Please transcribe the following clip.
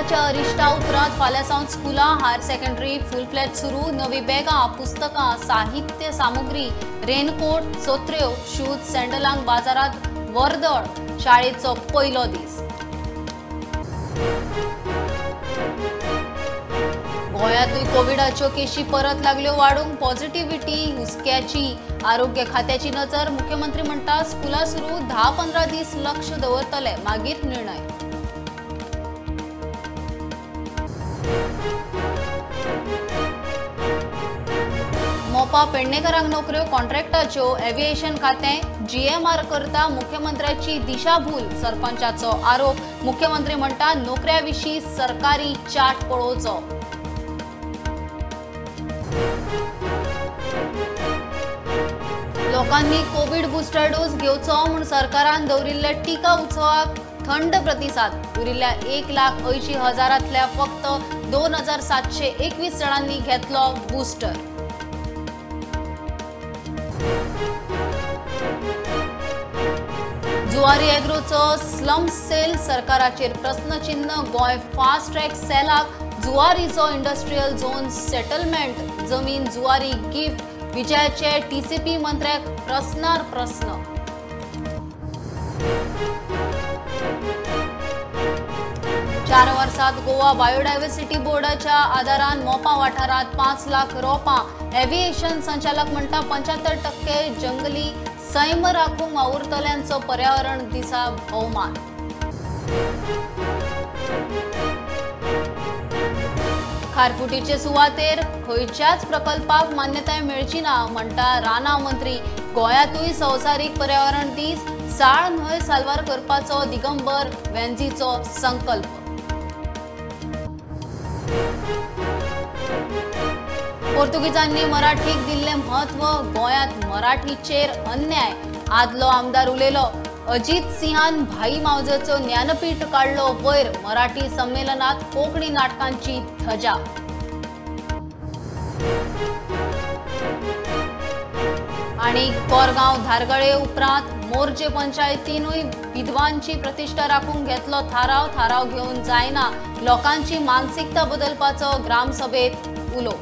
कोविडाच्या अरिश्टा उपरांत फाल्यां सावन स्कुलां हायर सेकंडरी फूल फ्लॅज सुरू. नवी बॅगां, पुस्तकां, साहित्य सामुग्री, रेनकोट, सोत्र्यो, शूज, सँडलांक बाजारांत वर्दळ. शाळेचो पयलो दीस. गोंयांतूय कोविडाच्यो केशी परत लागल्यो वाडूंक. पॉझिटिव्हिटी हुस्क्याची. आरोग्य खात्याची नजर. मुख्यमंत्री म्हणटा स्कुलां सुरू 10-15 दीस लक्ष दवरतले, मागीर निर्णय. मोपा पेडणेकरांक नोकऱ्यो कॉन्ट्रॅक्टाच्यो. एव्हिएशन खातें जीएमआर करता मुख्यमंत्र्याची दिशाभूल. सरपंचाचो आरोप. मुख्यमंत्री म्हणटा नोकऱ्या विशीं सरकारी चाट पळोवचो. लोकांनी कोविड बुस्टर डोस घेवचो म्हूण सरकारान दवरिल्ल्या टिका उत्सवाक थंड प्रतिसाद. उरिल्ल्या 1,80,000 फक्त 2,721 जाणांनी घेतलो बुस्टर. जुवारी एग्रोचो स्लम सेल सरकाराचेर प्रस्नचिन्ह. गोंय फास्ट ट्रॅक सेलाक जुवारीचो इंडस्ट्रियल झोन सेटलमेंट जमीन जुवारी गिफ्ट. विजयाचे टीसीपी मंत्र्याक प्रस्नार प्रस्न. चार वर्सात गोवा बायोडायव्हर्सिटी बोर्डाच्या आदारान मोपा वाठारांत 5 लाख रोपां. एव्हिएशन संचालक म्हणटा 75% जंगली सैम राखूंक वावुरतल्यांचो पर्यावरण दिसा भोवमान. खारफुटीचे सुवातेर खंयच्याच प्रकल्पाक मान्यताय मेळची ना म्हणटा रानां मंत्री. गोंयांतूय संवसारीक पर्यावरण दीस साळ न्हंय साल्वार करपाचो दिगंबर वेंझीचो संकल्प. पोर्तुगीजांनी मराठीक दिल्लें म्हत्व, गोंयांत मराठीचेर अन्याय. आदलो आमदार उलयलो. अजित सिंहान भाई मावजोचो ज्ञानपीठ काडलो वयर. मराठी संमेलनात कोंकणी नाटकांची धजा. आनी कोरगांव धारगळे उपरांत मोरजे पंचायतीनूय विधवांची प्रतिष्ठा राखूंक घेतलो थाराव. थाराव घेवन जायना, लोकांची मानसिकता बदलपाचो ग्रामसभेत उलो.